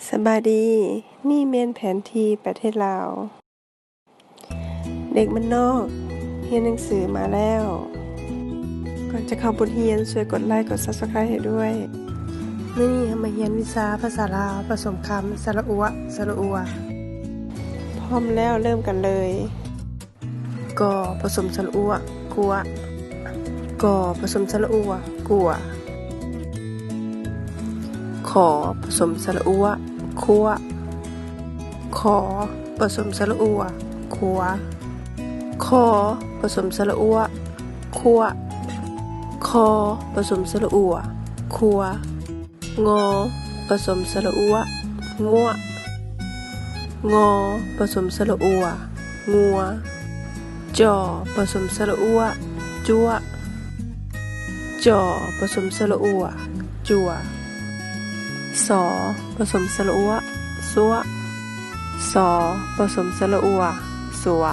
ສະບາຍດີ, ນີ້ແມ່ນແຜນທີ່ປະເທດລາວ. ເດັກບ້ານນອກຮຽນໜັງສືມາແລ້ວ. ກ່ອນຈະເຂົ້າບົດຮຽນ, ຊ່ວຍກົດໄລຄ໌ ກົດ Subscribe ໃຫ້ດ້ວຍ. ມື້ນີ້ເຮົາມາຮຽນວິຊາພາສາລາວ ປະສົມຄຳ ສະຫຼະອົວະ ສະຫຼະອົວ. ພ້ອມແລ້ວ, ເລີ່ມກັນເລີຍ. ກ ປະສົມສະຫຼະອົວະ ກົວ. ກ ປະສົມສະຫຼະອົວະ ກົວ. ຂ ປະສົມສະຫຼະອົວະ ຂົວ. ຂ ປະສົມສະຫຼະອົວະ ຂົວ. ຄ ປະສົມສະຫຼະອົວະ ຂົວ. ຄ ປະສົມສະຫຼະອົວະ ຂົວ. ງ ປະສົມສະຫຼະອົວະ ງົວ. ງ ປະສົມສະຫຼະອົວະ ງົວ. ຈ ປະສົມສະຫຼະອົວະ ຈົວ. ຈ ປະສົມສະຫຼະອົວະ ຈົວ. ສ ປະສົມສະຫຼະອົວະ ສົວ. ສ ປະສົມສະຫຼະອົວະ ສົວ.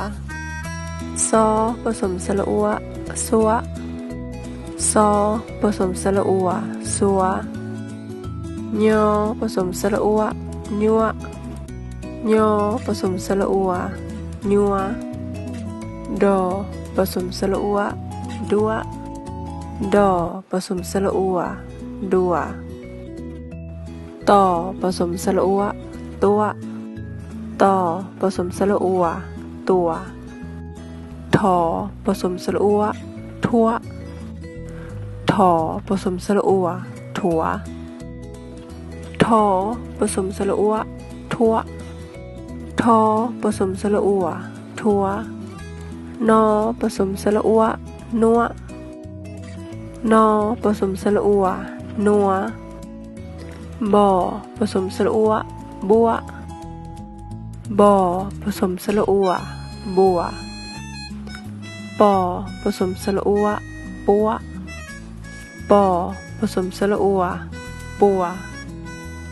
ສ ປະສົມສະຫຼະອົວະ ສົວ. ສ ປະສົມສະຫຼະອົວະ ສົວ. ຍ ປະສົມສະຫຼະອົວະ ຍົວ. ຍ ປະສົມສະຫຼະອົວະ ຍົວ. ດ ປະສົມສະຫຼະອົວະ ດົວ. ດ ປະສົມສະຫຼະອົວະ ດົວ. ຕ ປະສົມສະຫຼະອົວະ ຕົວ. ຕ ປະສົມສະຫຼະອົວະ ຕົວ. ຖ ປະສົມສະຫຼະອົວະ ຖົວ. ຖ ປະສົມສະຫຼະອົວະ ຖົວ. ທໍ ປະສົມສະຫຼະອົວະ ຖົວ. ທໍ ປະສົມສະຫຼະອົວະ ຖົວ. ນໍ ປະສົມສະຫຼະອົວະ ນົວ. ນໍ ປະສົມສະຫຼະອົວະ ນົວ. ບໍ ປະສົມສະຫຼະອົວະ ບົວ. ບໍ ປະສົມສະຫຼະອົວະ ບົວ. ປໍ ປະສົມສະຫຼະອົວະ ປົວ. ປໍ ປະສົມສະຫຼະອົວະ ປົວ.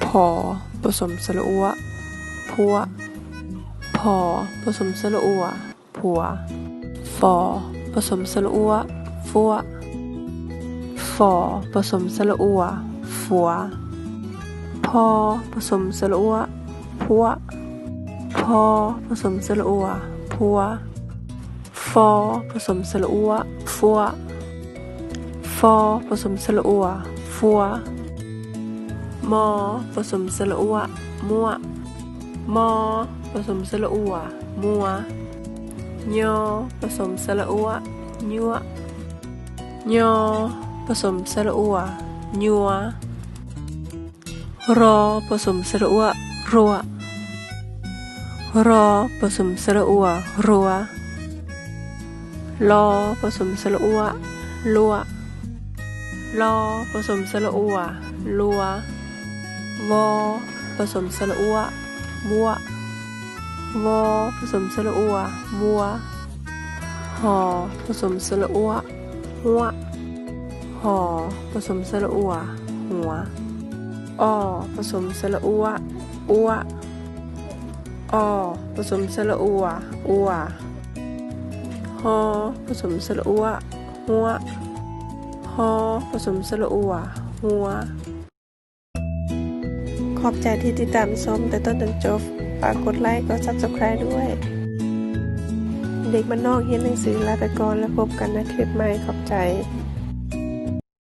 ຜໍ ປະສົມສະຫຼະອົວະ ຜົວ. ຜໍ ປະສົມສະຫຼະອົວະ ຜົວ. ຝໍ ປະສົມສະຫຼະອົວະ ຝົວ. ຝໍ ປະສົມສະຫຼະອົວະ ຝົວ. ພໍ ປະສົມສະຫຼະອົວະ ຜົວ. ພໍ ປະສົມສະຫຼະອົວະ ຜົວ. ຟໍ ປະສົມສະຫຼະອົວະ ຟໍ. ຟໍ ປະສົມສະຫຼະອົວະ ຟໍ. ມໍ ປະສົມສະຫຼະອົວະ ມົວ. ມໍ ປະສົມສະຫຼະອົວະ ມົວ. ຍໍ ປະສົມສະຫຼະອົວະ ຍົວ. ຍໍ ປະສົມສະຫຼະອົວະ ຍົວ. ລໍ ປະສົມສະຫຼະອົວະ ຣົວ. ລໍ ປະສົມສະຫຼະອົວະ ຣົວ. ລໍ ປະສົມສະຫຼະອົວະ ລົວ. ລໍ ປະສົມສະຫຼະອົວະ ລົວ. ວໍ ປະສົມສະຫຼະອົວະ ວົວ. ວໍ ປະສົມສະຫຼະອົວະ ວົວ. ຫໍ ປະສົມສະຫຼະອົວະ ຫົວ. ຫໍ ປະສົມສະຫຼະອົວະ ຫົວ. ອໍ ປະສົມສະຫຼະອົວະ ອົວ. ອໍ ປະສົມສະຫຼະອົວະ ອົວ. ຫໍ ປະສົມສະຫຼະອົວະ ຫົວ. ຫໍ ປະສົມສະຫຼະອົວະ ຫົວ. ຂອບໃຈທີ່ຕິດຕາມຊົມແຕ່ຕົ້ນຈົນຈົບ. ຝາກກົດໄລຄ໌ ກົດ Subscribe ດ້ວຍ. ເດັກບ້ານນອກຮຽນໜັງສືລາໄປກ່ອນ ແລ້ວພົບກັນໃນຄລິບໃໝ່. ຂອບໃຈ.